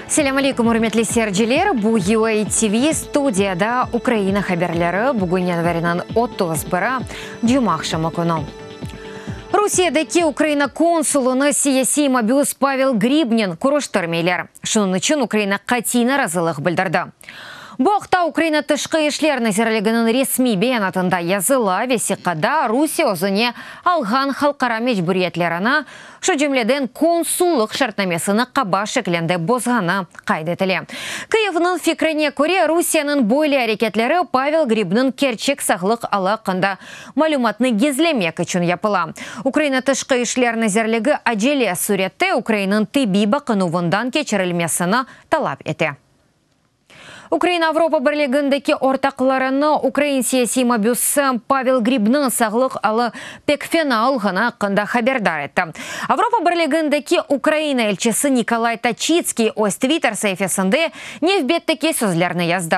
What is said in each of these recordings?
Selâm aleyküm, ürmetli seyirciler! Bu UA TV studiyada Ukraina haberleri, bugün yanvarniñ 31-i, cumaaqşamı künü. Rusiyedeki Ukraina konsulını siyasiy mabüs Pavel Gribnen körüştirmeyler. Şunıñ içün Ukraina qatiy narazılıq bildirdi. Bu aqta Ukraina Tışqı işler nazirliginiñ resmiy beyanatında yazıla, vesiqada Rusiye özüne alğan halqara mecburiyetlerini, şu cümleden konsullıq şartnamesini qaba şeklinde bozğanı qayd etile. Kıyivniñ fikrine köre, Rusiyeniñ böyle areketleri Pavel Gribniñ kerçek sağlıq alı aqqında malümatnı gizlemek içün yapıla. Ukraina Tışqı işler nazirligi acele sürette Ukrainniñ tibbiy baqınuvından keçirilmesini talap ete. Ukraina Avropa Birligindeki ortaqlarını ukrain siyasiy mabüsi Pavel Gribniñ sağlıq alı pek fena olğanı aqqında haberdar etti. Avropa Birligindeki Ukraina elçisi Nikolay Toçitskiy öz Twitter saifesinde nevbetteki sözlerni yazdı,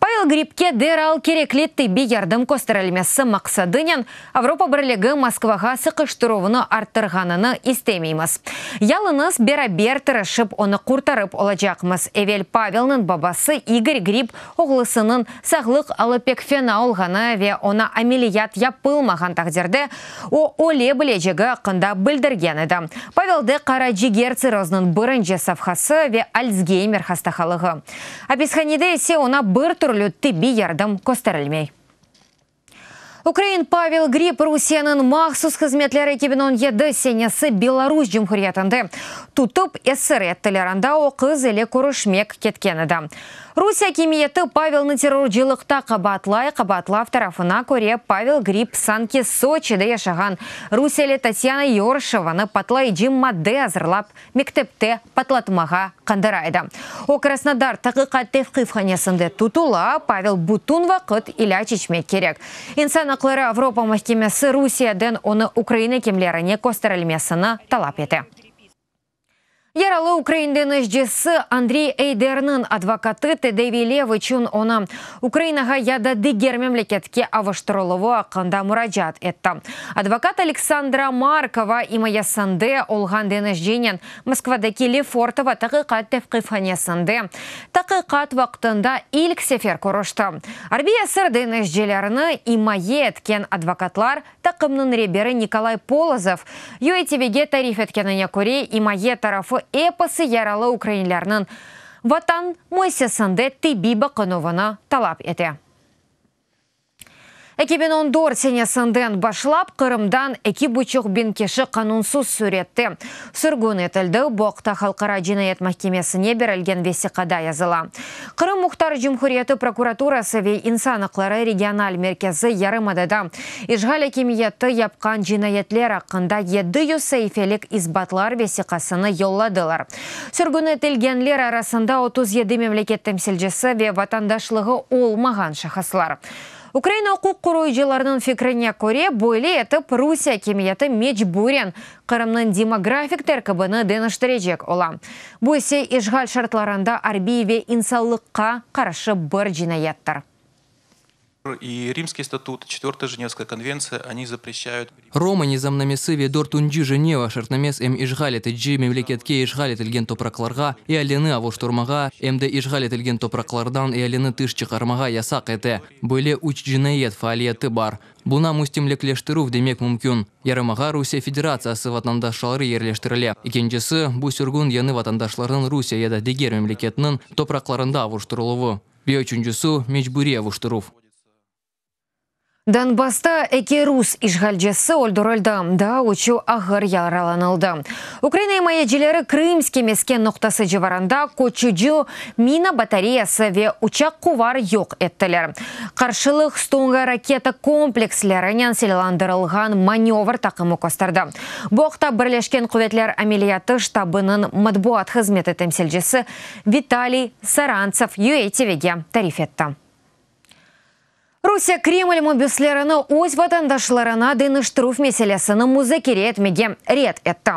Pavel Gribke deral kerekli tibbiy yardım kösterilmesi maqsadınen Avropa Birligi Moskvağa sıqıştıruvnı arttırğanını istemeymiz. Yalıñız beraber tırışıp onı qurtarıp olacaqmız. Evel Pavelniñ babası İgor Grib oğlusınıñ sağlıq alı pek fena olğanı ve oña ameliyat yapılmağan taqdirde o öle bilecegi aqqında bildirgen edi. Pavelde qara ciger tsirroznıñ birinci safhası ve Altsgeymer hastahalığı. Apishanede ise oña bir türlü tibbiy yardım kösterilmey. Ukrain Pavel Grib Rusiyeniñ mahsus hızmetleri 2017 senesi Belarus Cumhuriyetinde tutıp esir ettiler, anda o qız ile körüşmek ketken edi. Rusiye akimiyeti Pavelni terrorcılıqta qabaatlay, qabaatlav tarafına köre, Pavel Grib sanki Soçide yaşağan rusiyeli Tatyana Yorşevanı patlayıcı madde azırlap mektepte patlatmağa qandıra edi. O, Krasnodar taqiqat tevqifhanesinde tutula, Pavel bütün vaqıt ilâc içmek kerek. İnsan aqları Avropa mahkemesi Rusiyeden onı ukrain ekimlerine kösterilmesini talap ete. Yaralı ukrain deñizcisi Andriy Eyderniñ advokatı tedaviylev içün onı Ukrainağa ya da diger memleketke avuştırıluvı aqqında muracaat etti. Advokat Aleksandra Markova imayesinde olğan deñizcinen Moskvadaki Lefortovo taqiqat tevqifhanesinde taqiqat vaqtında ilk sefer körüşti. Arbiy esir deñizcilerni imaye etken advokatlar taqımnıñ reberi Nikolay Polozov UATVge tarif etkenine köre, imaye tarafı episi yaralı ukrainlerniñ Vatan müessisesinde tibbiy baqınuvını talap ete. 2014 senesinden başlap Qırımdan eki buçuq biñ kişi qanunsız sürette sürgün etildi, bu aqta Halqara cinayet mahkemesine berilgen vesiqada yazıla. Qırım Muhtar Cumhuriyeti prokuraturası ve İnsan aqları regional merkezi yarımadada işğal akimiyeti yapqan cinayetler aqqında 700 saifelik isbatlar vesiqasını yolladılar. Sürgün etilgenler arasında 37 memleket temsilcisi ve vatandaşlığı olmağan şahıslar. Ukraina uquq qoruyıcılarınıñ fikrine köre, böyle etip Rusiye akimiyeti mecburen Qırımnıñ demografik terkibini deñiştirecek ola. Bu ise işğal şartlarında arbiy ve insanlıqqa qarşı bir cinayettir. И Римский статут, Четвертая Женевская конвенция, они запрещают. Roma nizamnamesi ve Dörtünci Jeneva şartnames em işğal etici memleketke işğal etilgen topraqlarğa ealini avuştırmağa, em de işğal etilgen topraqlardan ealini tış çıqarmağa yasaq ete. Böyle üç cinayet faaliyeti bar. Buna müstemlekleştirüv demek mümkün. Yarımağa Rusiye Federatsiyası vatandaşları yerleştirile. Ekincisi, bu sürgün yañı vatandaşlarnıñ Rusiye ya da diger memleketniñ topraqlarında avuştırıluvı. Ve üçüncisi, mecburiy avuştıruv. Donbassta eki rus işğalcisi öldürildi, daa üçü ağır yaralanıldı. Ukraina imayecileri Krımskiy mesken noqtası civarında köçüci mina batareyası ve uçaqquvar yoq ettiler. Qarşılıq Stunga raketa komplekslerinen silâlandırılğan manövr taqımı kösterdi. Bu aqta Birleşken quvetler ameliyatı ştabınıñ matbuat hızmeti temsilcisi Vitaliy Sarantsev UATVge tarif etti. Rusiye Kreml mabüslerini öz vatandaşlarına deñiştirüv meselesini muzakere etmege red etti.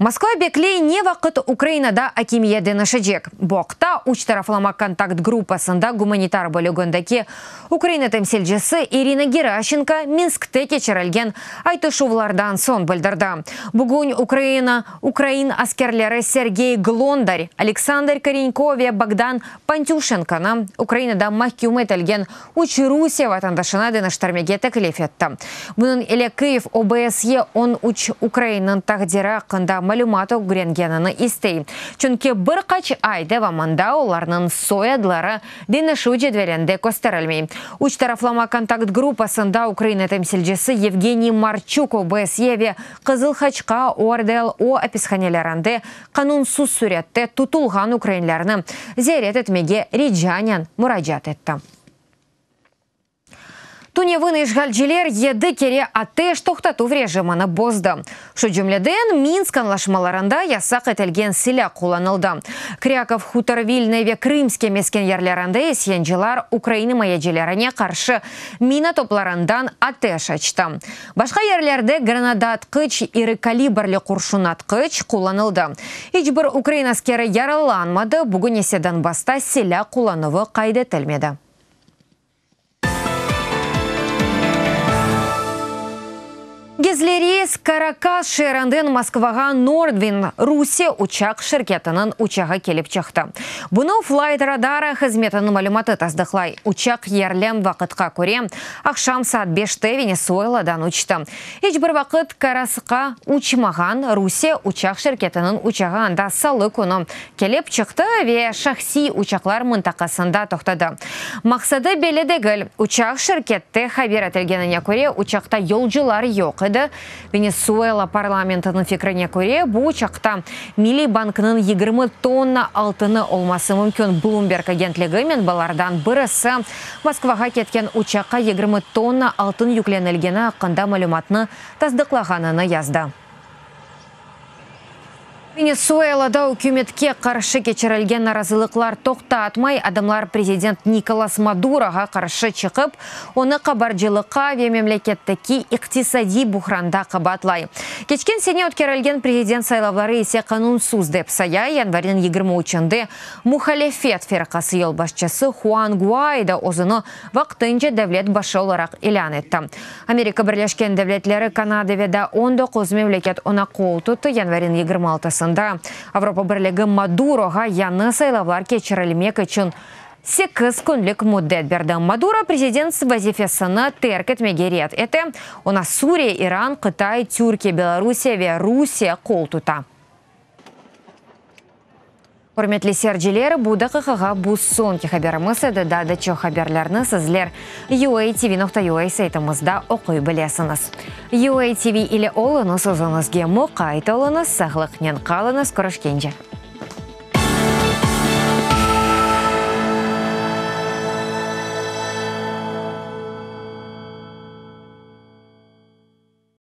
Moskva bekley, ne vaqıt Ukrainada akimiyet deñişecek. Bu aqta Üç taraflama kontakt gruppasında gumanitar bölügindeki Ukraina temsilcisi İrina Geraşenko Minskte keçirilgen aytışuvlardan soñ bildirdi. Bugün Ukraina ukrain askerleri Sergey Glondar, Aleksandr Korenko ve Bogdan Pantüşenkonı Ukrainada mahküm etilgen üç Rusiye vatandaşına deñiştirmege teklif etti. Bunıñ ile Kyiv OBSYE 13 ukrainniñ taqdiri aqqında malümat ögrengenini istey, çünki bir qaç ay devamında olarnıñ soyadları deñişüv cedvelinde kösterilmey. Üç taraflama kontakt gruppasında Ukraina temsilcisi Yevgeniy Marçuk OBSYE ve Qızıl Haçqa ORDLO apishanelerinde qanunsız sürette tutulğan ukrainlerni ziyaret etmege ricanen muracaat etti. Tünevin işğalciler yedi kere ateş toqtatuv rejimini bozdı. Şu cümleden, Minsk añlaşmalarında yasaq etilgen silâ qullanıldı. Krâkov, Hutor Vilne ve Krımske mesken yerlerinde isyancılar ukrain imayecilerine qarşı mina toplarından ateş açtı. Başqa yerlerde granadaatqıç, iri kalibrli qurşunatqıç qullanıldı. İç bir ukrain askeri yaralanmadı, bugün ise Donbassta silâ qullanuvı qayd etilmedi. Gizli reys Karakas şeerinden Moskvağa Nordwind Rusiye uçaq şirketiniñ uçağı kelip çıqtı. Bunı Flightradar hızmetiniñ malümatı tasdıqlay. Uçaq yerli vaqıtqa köre aqşam saat beşte Venesueladan uçtı. İç bir vaqıt Karasqa uçmağan Rusiye uçaq şirketiniñ uçağı anda salı künü kelip çıqtı ve şahsiy uçaqlar mıntaqasında toqtadı. Maqsadı belli degil. Uçaq şirkette haber etilgenine köre, uçaqta yolcular yoq edi. Venesuela parlamentiniñ fikrine köre, bu uçaqta Milliy banknıñ 20 tonna altını olması mümkün. Bloomberg agentligi menbalardan birisi Moskvağa ketken uçaqqa 20 tonna altın yüklenilgeni aqqında malümatnı tasdıqlağanını yazdı. Venesuelada ükümetke qarşı keçirilgen narazılıqlar toqtatmay, adamlar prezident Nikolas Maduroğa qarşı çıqıp, onı qabarcılıqqa ve memleketteki iqtisadiy buhranda qabaatlay. Keçken sene ötkerilgen prezident saylavları ise qanunsız dep saya. Yanvarniñ 23-nde muhalefet firqası yolbaşçısı Huan Guaydo özüni vaqtınca devlet başı olaraq ilân etti. Amerika Birleşken Devletleri, Kanada ve daa 19 memleket oña qol tuttı. Yanvarniñ 26-sında Avropa Birligi Maduroğa yañı saylavlar keçirilmek içün sekiz künlik müddet berdi. Maduro prezident vazifesini terk etmege red ete, oña Suriye, İran, Qıtay, Türkiye, Belorusiye ve Rusiye qol tuta. Ürmetli seyirciler, bu daqiqağa bu soñki haberimiz edi. Daa da çoq haberlerni sizler UATV.UA saytımızda oquy bilesiñiz. UATV ile oluñız, özüñizge muqayt oluñız, sağlıqnen qalıñız, körüşkence!